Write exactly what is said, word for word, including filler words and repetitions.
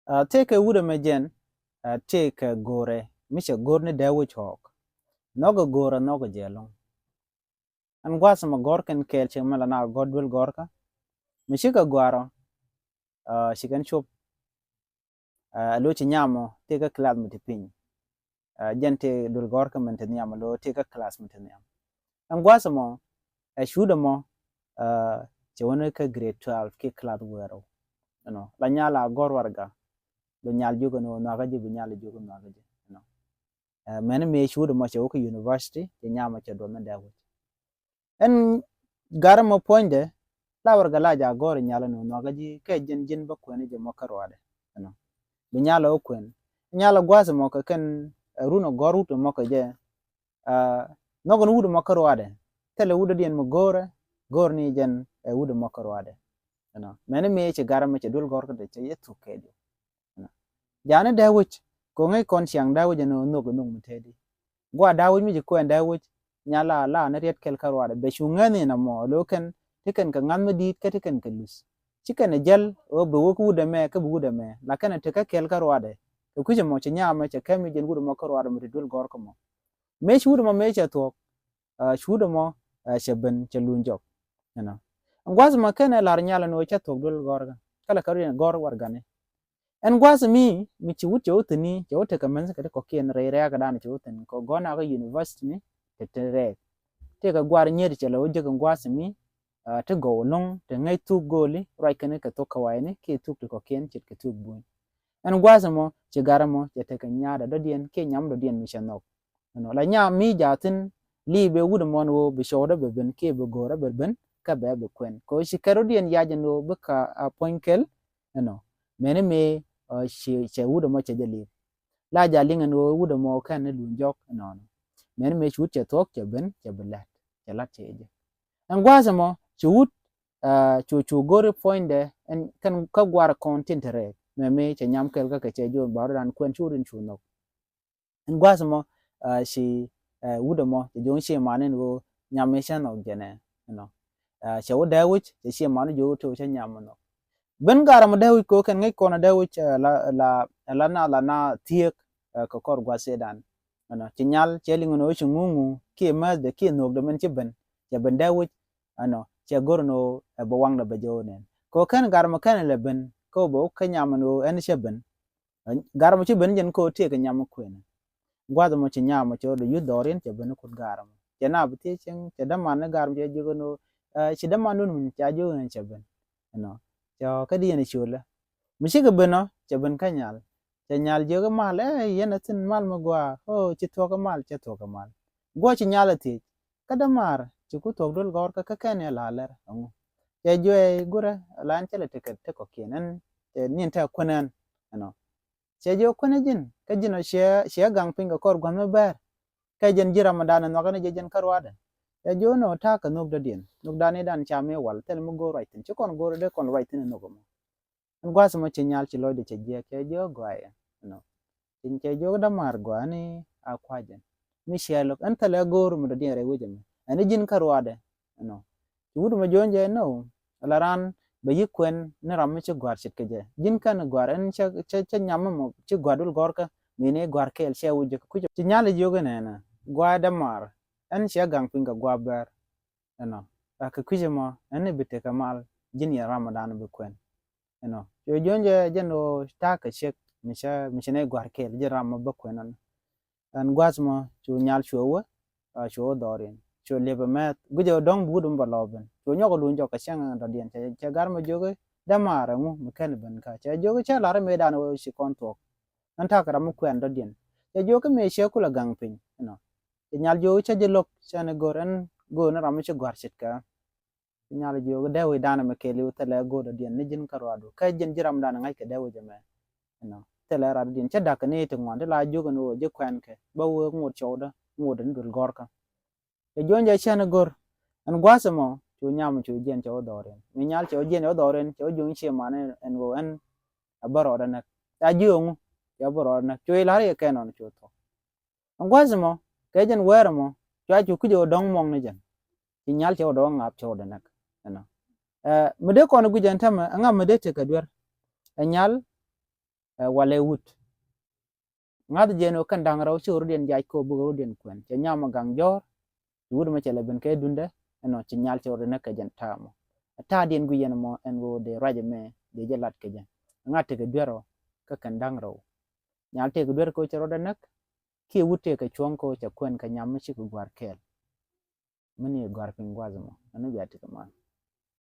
Tëëkɛ wut ɛmɛ jɛn, tëëkɛ go̱rɛ mi cɛ go̱r ni dee wec ɣɔɔk. Nhɔkɛ go̱rɛ nhɔkɛ jɛ ɛlɔ̱ŋ. Ɛn gua̱a̱th ɛmɔ gɔ̱r kɛn kɛɛl cɛ mɛ la na gɔ̱r duel gɔ̱rkä mi cikɛ gɔ̱a̱rɔ. Ci kɛn cop. Ɛ lo ci nyamɔ tëëkɛ class mi ti piny. Jɛn tëë duel gɔ̱rkä min ti nhiam lo tëëkɛ class mi ti nhiam. Ɛn gua̱a̱th ɛmɔ ɛ cuut ɛmɔ cɛ wä ni kä grade twelve kiɛ class wɛɛrɛ. Ɛnɔ la nyal a gɔ̱r warɛga. Bi nyal jiök ɛn ɣöö nhɔakä ji̱, bi nyal jiök ɛn ɣöö nhɔakä ji̱. Ɛnɔ mɛni mëë cuut ɛmɔ cɛ wä kä university, cɛ nyamɔ cɛ duɔth ni dee wec. Ɛn garɛ mɔ puɔ̱nydɛ la warɛga la jɛ a gɔ̱r nyal ɛn ɣöö nhɔakä ji̱ kɛ ji̱n, ji̱n bä kuɛn jɛ mɔ kä ruaadɛ. Ɛnɔ bi nyal ɛ wä kuɛn. Nyal ɛ gua̱a̱th ɛmɔ kɛ kɛn run ɛ gɔ̱r wut ɛmɔ kɛ jɛ. Nhɔk ni wut ɛmɔ kä ruaadɛ. Thilɛ wut dɔ̱diɛn mi go̱o̱rɛ, go̱o̱r ni jɛn ɛ wut ɛmɔ kä ruaadɛ. Ɛnɔ mɛni mëë ci garɛ mɛ cɛ duel gɔ̱rkä dee cɛ yɛ thuk kɛ jɛ. Jani dee wec kɛ ŋäc kɔn ciaŋ dee wec ɛn ɣöö nhök, nhök mi tëëdi. Gua̱a̱ dee wec mi ci kuɛn dee wec nyal a la ni riɛt kɛl kä ruaadɛ bɛ cu ŋäth ni nɔmɔ lo kɛn ti kɛn kɛ ŋa̱th mi di̱i̱t kä ti kɛn kɛ luth. Ci kɛn ɛ jäl ɣöö bɛ wek wut ɛmɛ kä bi wut ɛmɛ la kɛn ɛ ti kä kɛl kä ruaadɛ. Kɛ kui̱c ɛmɔ ci nyamɛ cɛ kɛm mi jɛn wut ɛmɔ kä ruaadɛ mi ti duel gɔ̱rkä mɔ. Mëë cuut ɛmɔ mëë cɛ thuɔ̱k. Cuut ɛmɔ cɛ ben cɛ luny jɔk. Ɛnɔ ɛn gua̱a̱th ɛmɔ kɛn ɛ la̱r nyal ɛn ɣöö cɛ thuɔ̱k duel gɔ̱rkä. Kä lɛ kɛ run ɛ gɔ̱r warɛgani. Ɛn gua̱a̱th ɛmi mi ci wut cɛ wä thi̱n i̱ cɛ wä tekɛ mɛnh kɛ ti kɔ̱kiɛn rɛy rɛɛk kɛ dan cɛ wä thi̱n kɛ gɔ̱r nakä university ni. Te te rɛɛk tëëkɛ gua̱r nyiet cɛ lɛ wä jek ɛn gua̱a̱th ɛmi. Ti gɔw ɛlɔ̱ŋ te ŋäc thuk go̱o̱li ruac kɛn kɛ thok kɛ wayni kiɛ thuk ti kɔ̱kiɛn ce̱tkɛ thuk buny. Ɛn gua̱a̱th ɛmɔ ci garɛ mɔ cɛ tekɛ nyaatdɛ dɔ̱diɛn kiɛ nyam dɔ̱diɛn mi cɛ nhɔk. Ɛnɔ la nyam mi jaathin liipɛ wut ɛmɔ ɛn ɣöö bi cɔwdä bɛ ben kiɛ bi go̱o̱rä bɛ ben kä bɛ bi kuɛn kɛ ɣöö ci kɛ dɔ̱diɛn yac ɛn ɣöö bikɛ a puɔ̱ny kɛl. Ɛnɔ mɛni mëë ci cɛ wut ɛmɔ cɛ jɛ liip. La jɛ a liŋ ɛn ɣöö wut ɛmɔ kɛn ni luny jɔk ɛnɔnɔ. Mɛni mëë ci wut cɛ thuɔ̱k cɛ ben cɛ bi lät cɛ la̱t cɛ jɛ. Ɛn gua̱a̱th ɛmɔ ci wut cu cu go̱ri puɔ̱nydɛ ɛn kɛn kä gua̱r kɔn tin te rɛɛk mɛ mëë cɛ nyam kɛl kä kɛ cɛ jiɔn ba rɔ̱dan kuɛn cu rin cu nhɔk. Ɛn gua̱a̱th ɛmɔ ci wut ɛmɔ cɛ jiɔn ci man in ɣöö nyam in cä nhɔk jɛnɛ. Ɛnɔ cɛ wä dee wec cɛ ci man in jiɔn wä tëë wä cä nyam in nhɔk. Ben garɛ mɔ dee wec kɛ wä kɛn ŋäc kɔn dee wec la la la na la na thiek kɛ kɔr gua̱th cɛ dan. Ɛnɔ ci nyal cɛ liŋ ɛn ɣöö ci ŋuŋu kiɛ määthdɛ kiɛ nhökdɛ min ci ben cɛ ben dee wec. Ɛnɔ cɛ go̱r ɛn ɣöö ɛ bɛ waŋdɛ bɛ jɛ wä nɛn kɛ wä kɛn garɛ mɔ kɛn lɛ ben kɛ wä bɛ wä kä nyam ɛn ɣöö ɛn cɛ ben. Garɛ mɔ ci ben jɛn kɛ wä tëëkɛ nyam kuënɛ. Gua̱th ɛmɔ ci nyam ɛmɔ cɛ wä dee yuth dhɔriɛn cɛ ben kut garɛ mɔ cɛ na bi thiec cieŋ cɛ däman ni garɛ mɔ cɛ jiök ɛn ɣöö ci däman dun min ca jiök ɛn cɛ ben. Ɛnɔ cɛ kä di yɛn ciölä mi cikɛ ben ɔ cɛ ben kä nyal. Cɛ nyal jiök mal ɛ yɛn a thin mal mi gua̱a̱ ɔ ci thuɔ̱k mal cɛ thuɔ̱k mal. Guɔ ci nyal a thiec kä dämaar ci ku thuɔ̱k duel gɔ̱rkä kä kɛn yɛ la lɛr ɛŋu. Cɛ juɛɛy gurɛ la ɛn cɛ lɛ tekɛ tekɔ kiɛn ɛn cɛ niɛn tɛ kuɛn ɛn. Ɛnɔ cɛ jiök kuɛn ɛ ji̱n kä ji̱n ɔ ciɛ ciɛ gaŋ piny kɛ kɔr gua̱th mi bɛɛr. Kɛ jɛn ji̱ ramdan ɛ nhɔakä ni jɛ jɛn kä ruaadɛ. Cɛ jiök ni ɔ ta̱a̱ kɛ nhök dɔ̱diɛn nhök dan i̱ dan ca mi wal thil mi go̱o̱r ruac thi̱n ci kɔn go̱o̱r dee kɔn ruac thi̱n ɛ nhök ɛmɔ. Ɛn gua̱a̱th ɛmɔ ci nyal ci lɔcdɛ cɛ jiɛk cɛ jiök gɔaaɛ. Ɛnɔ cɛ jiök dämaar gɔaa ni a kua̱cɛ mi ciɛ lo̱k ɛn thilɛ go̱o̱r mi dɔ̱diɛn rɛy wec ɛmɛ ɛn i̱ ji̱n kä ruaadɛ. Ɛnɔ ci wut mɛ juɔ̱ny jɛ ni ɣöö ala raan bɛ yi̱k kuɛn ni ram mi ci gɔ̱a̱r ce̱tkɛ jɛ ji̱n kɛn gɔ̱a̱r ɛn cä cä nyam mɔ ci gɔ̱a̱r dul gɔ̱rkä. Mi ni gɔ̱a̱r kɛɛl cɛ wec jɛ kɛ kui̱c ci nyal jiök ɛnɛnɛ gua̱a̱ dämaar ɛn ciɛ gaŋ piny kɛ gua̱a̱ bɛɛr. Ɛnɔ a kɛ kui̱c ɛmɔ ɛn ni bi tekɛ mal ji̱n yɛn ramdan bi kuɛn. Ɛnɔ cuɛ juɔ̱ny jɛ jɛn ɣöö ta̱a̱ kɛ ciek mi cä mi cä ni gɔ̱a̱r kɛɛl ji̱n ram mɔ bä kuɛn ɛnɔ. Ɛn gua̱a̱th mɔ cu nyal cuɛ wä cuɛ wä dhɔriɛn cuɛ liɛpɛ mɛth gui̱cɛ dɔ̱ŋ bi wut mi bɛ lɔɔp ben cuɛ nyɔk luny jɔk kɛ cäŋ ɛn dɔ̱diɛn cɛ gar mɛ jiök i̱ dämaar ɛŋu mi kɛn ben kä cɛ jiök i̱ cä la̱r mëëdan ɣöö ci kɔn thuɔ̱k. Ɛn ta̱a̱ kɛ ram mi kuɛn dɔ̱diɛn cɛ jiök i̱ mëë ciɛ kulɛ gaŋ piny. Ɛnɔ cɛ nyal jiök i̱ cä ji̱ lo̱k cä ni go̱r ɛn go̱r ni ram mi ci gɔ̱a̱r ce̱tkɛ. Nyal jiök dee wecdan ɛmɛ kɛɛliw thilɛ go̱o̱r dɔ̱diɛn ni ji̱n kä ruaadu kä ji̱n ji̱ ramdan ŋa̱ckɛ dee wec ɛmɛ. Ɛnɔ thilɛ rat dɔ̱diɛn cä da̱k kɛ ni ti ŋuan ti la jiök ɛn ɣöö ji̱ kuɛnkɛ bä wee ŋot cɔwdä ŋot ni duel gɔ̱rkä. Cɛ juɔ̱ny jɛ cɛn i̱ go̱r ɛn gua̱a̱th ɛmɔ cu nyam cu jiɛn cɛ wä dhɔriɛn mi nyal cɛ wä jiɛn cɛ wä dhɔriɛn cɛ wä juɔ̱ny ciɛ man ɛn ɣöö ɛn a bä rɔɔdä näk. Ca jiök ɛŋu cɛ wä bä rɔɔdä näk cu i̱ la̱r yɛ kɛn ɔn cu thuɔ̱k. Ɛn gua̱a̱th ɛmɔ kɛ jɛn wɛɛr ɛmɔ cua cu kui̱c ɛ wä dɔ̱ŋ muɔ̱ŋ ni jɛn. Ci nyal cɛ wä dɔ̱ŋ ŋaap cɛ wä dɔ̱ŋ näk. Ɛnɔ mi dee kɔn guic ɛn tämɛ ɛŋa mi dee tekɛ duer. Ɛ nyal walɛ wut. Ŋa̱th jɛn ɣöö kɛn da̱ŋ rɛw ci ɣöö rɔ̱diɛn jac kɛ ɣöö bikɛ rɔ̱diɛn kuɛn, cɛ nyam ɔ gaŋ jɔ̱ɔ̱r. Ci wut mɛ cɛ lɛ ben kɛ dundɛ, ɛnɔ ci nyal cɛ ɣöö rɔ̱diɛn näk kɛ jɛn ta̱a̱ mɔ. Ɛ ta̱a̱diɛn guiyɛn mɔ ɛn ɣöö dee ruac ɛmɛ dee jɛ lat kɛ jɛ. Ŋa̱th tekɛ duer ɔ kä kɛn da̱ŋ rɛw. Nyal tekɛ duer kɛ ɣöö cɛ rɔ̱dɛ näk, kiɛ wut tekɛ cuɔ̱ŋ kɛ ɣöö cɛ kuɛn kɛ nyam mi cikɛ gua̱a̱r kɛɛl. Mi ni gɔ̱a̱r piny gua̱a̱th ɛmɔ ɛn bia tekɛ mal.